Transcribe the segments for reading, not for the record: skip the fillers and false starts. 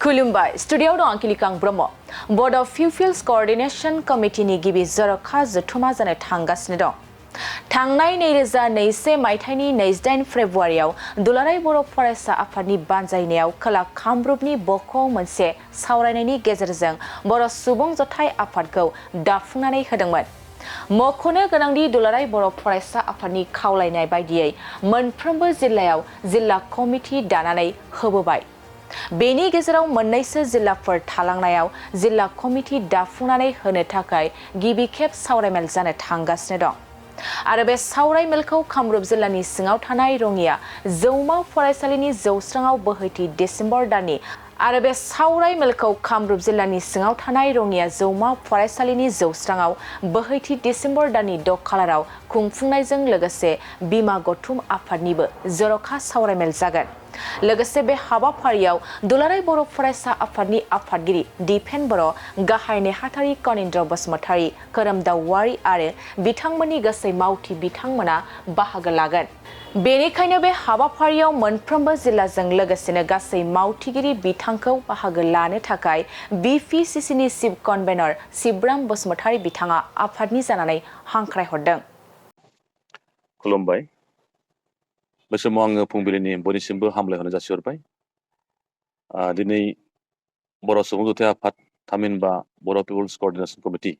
खुलुमबाय स्टुडियाव दं आंकिलिकां ब्रह्म बड' पिपल्स कोअर्डिनेशन कमिटिनि गिबि जर'खा जथुमा जानो थांगासिनो दं। थांनाय 2021 मायथाइनि 28 फेब्रुवारियाव दुलाराय बर' फरायसा आफादनि बानजायनायाव खोला कामरुपनि बक'आव मोनसे सावरायनायनि गेजेरजों बर' सुबुं जथाय आफादखौ दाफुंनानै होदोंमोन। मख'नो गोनांदि दुलाराय बर' फरायसा आफादनि खावलायनाय बायदियै मोनफ्रोमबो जिल्लायाव जिल्ला कमिटि दानानै होबोबाय। बेनि गेजेराव मोन्नैसो जिल्लाफोर थालांनायाव जिल्ला कमिटि दाफुंनानै होनो थाखाय गिबि खेब सावरायमेल जानो थांगासिनो दं। आरो बे सावरायमेलखौ कामरुप जिल्लानि सिङाव थानाय रङिया जौमा फरायसालिनि जौस्राङाव बोहैथि डिसेम्बर दाननि आरो बे सावरायमेलखौ कामरुप जिल्लानि सिङाव थानाय रङिया जौमा फरायसालिनि जौस्राङाव बोहैथि डिसेम्बर दाननि 6 खालाराव खुंफुंनायजों लोगोसे बिमा गौथुम आफादनिबो जर'खा सावरायमेल जागोन। लोगोसे बे हाबाफारियाव दुलाराय बर' फरायसा आफादनि आफादगिरि दिपेन बर', गाहाय नेहाथारि कनिन्द्र बसुमतारी, खोरोमदाव वारि आरो बिथांमोननि गासै मावथि बिथांमोना बाहागो लागोन। बेनिखायनो बे हाबाफारियाव मोनफ्रोमबो जिल्लाजों लोगोसेनो गासै मावथिगिरि बिथांखौ बाहागो लानो थाखाय BPCC नि चीफ कन्वेनर शिवराम बसुमतारी बिथाङा आफादनि जानानै हांख्रायहरदों। खुलुमबाय। बे समाव आङो फुंबिलिनि बयनिसिमबो हामलायहरनाय जासिहरबाय। दिनै बर' सुबुं जथाय आफाद थामहिनबा बर' पिपल्स कोअर्डिनेशन कमिटि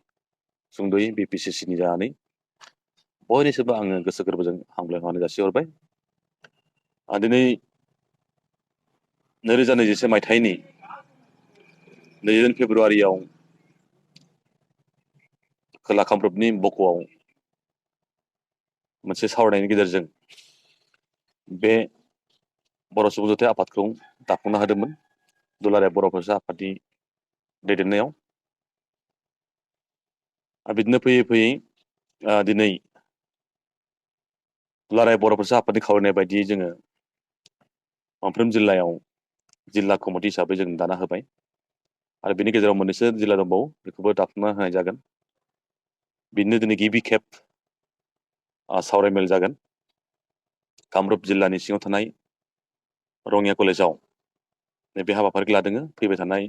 सुंद'यै BPCC नि जानानै बयनिसिमबो आङो गोसो गोरबोजों हामलायहरनाय जासिहरबाय। दिनै 2021 मायथाइनि 20 फेब्रुवारियाव खोला कामरुपनि बक'आव मोनसे सावरायनायनि गेजेरजों बे बर' सुबुं जथाय आफादखौ दाफुंनो हादोंमोन दुलाराय बर' फरायसा आफादनि दैदेननायाव। बिदिनो फैयै फैयै दिनै दुलाराय बर' फरायसा आफादनि खावलायनाय बायदियै जोङो मोनफ्रोम जिल्लायाव जिल्ला कमिटि हिसाबै जों दाना होबाय आरो बेनि गेजेराव मोननैसो जिल्ला दंबावो बेखौबो दाफुंना होनाय जागोन। बिदिनो दिनै गिबि खेब सावरायमेल जागोन कामरुप जिल्लानि सिङाव थानाय रङिया कलेजाव बे हाबाफारिखौ लादों फैबाय थानाय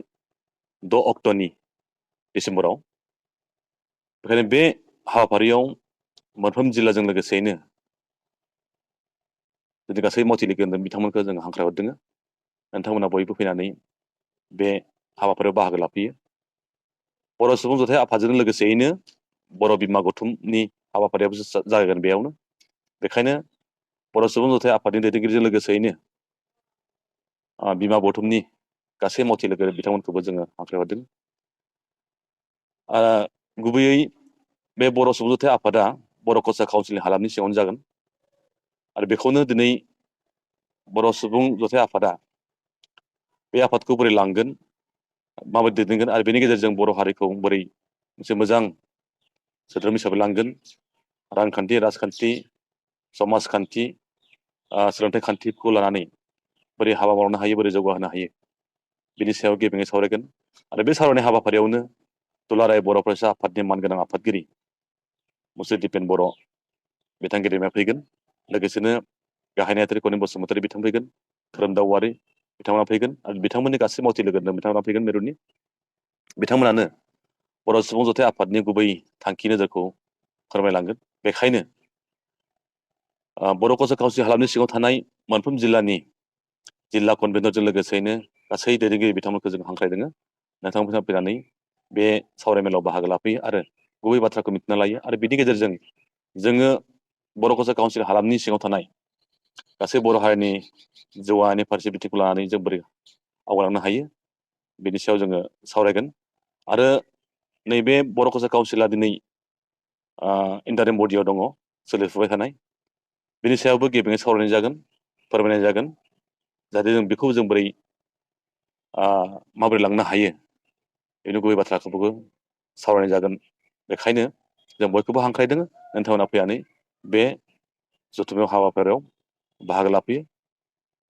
6 अक्ट'नि डिसेम्बराव। बेखायनो बे हाबाफारियाव मोनफ्रोम जिल्लाजों लोगोसेयैनो जुदि गासै मावथि लोगो होनदों बिथांमोनखौ जों हांख्रायहरदों। नोंथांमोना बयबो फैनानै बे हाबाफारियाव बाहागो लाफैयो। बर' सुबुं जथाय आफादजों लोगोसेयैनो बर' बिमा गौथुमनि हाबाफारियाबो जागोन बेयावनो। बेखायनो बर' सुबुं जथाय आफादनि दैदेनगिरिजों लोगोसेयैनो बिमा गौथुमनि गासै मावथि लोगो बिथांमोनखौबो जोङो हांख्रायहरदों। गुबैयै बे बर' सुबुं जथाय आफादा बर' कचार काउन्सिलनि हालामनि सिङावनो जागोन आरो बेखौनो दिनै बर' सुबुं जथाय आफादा बे आफादखौ बोरै लांगोन, माबोरै दैदेनगोन आरो बेनि गेजेरजों बर' हारिखौ बोरै मोनसे मोजां सोद्रोम हिसाबै लांगोन, रांखान्थि, राजखान्थि, समाजखान्थि, सोलोंथाइ खान्थिखौ लानानै बोरै हाबा मावनो हायो, बोरै जौगाहोनो हायो, बिनि सायाव गेबेङै सावरायगोन। आरो बे सावरायनाय हाबाफारियावनो दुलाराय बर' फरायसा आफादनि मानगोनां आफादगिरि मुसुर दिपेन बर' बिथां गेदेमाया फैगोन। लोगोसेनो गाहाय नेहाथारि कनिन्द्र बसुमतारी बिथां फैगोन, खोरोमदाव वारि बिथांमोना फैगोन आरो बिथांमोननि गासै मावथि लोगो बिथांमोना फैगोन मिरुनि। बिथांमोनानो बर' सुबुं जथाय आफादनि गुबै थांखि नोजोरखौ फोरमायलांगोन। बेखायनो बर' कचार काउन्सिल हालामनि सिङाव थानाय मोनफ्रोम जिल्लानि जिल्ला कनभेनरजों लोगोसेयैनो गासै दैदेनगिरि बिथांमोनखौ जों हांख्रायदों। नोंथांमोना फैनानै बे सावरायमेलाव बाहागो लाफैयो आरो गुबै बाथ्राखौ मिथिना लायो आरो बिनि गेजेरजों जोङो बर' कचार काउन्सिल हालामनि सिङाव थानाय गासै बर' हारिनि जौगानायनि फारसे बिथिंखौ लानानै जों बोरै आवगायलांनो हायो बेनि सायाव जोङो सावरायगोन। आरो नैबे बर' कचार काउन्सिला दिनै इन्टारिम बडियाव दङ, सोलिफुबाय थानाय। बिनि सायावबो गेबेङै सावरायनाय जागोन, फोरमायनाय जागोन, जाहाथे जों बेखौ जों बोरै माबोरै लांनो हायो बेनि गुबै बाथ्राखौबो सावरायनाय जागोन। बेखायनो जों बयखौबो हांख्रायदों नोंथांमोना फैनानै बे जथुम्मायाव हाबाफारियाव बाहागो लाफैयो।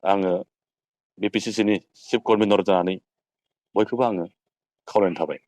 आङो BPCC नि चिफ कन्वेनर जानानै बयखौबो आङो खावलायनाय थाबाय।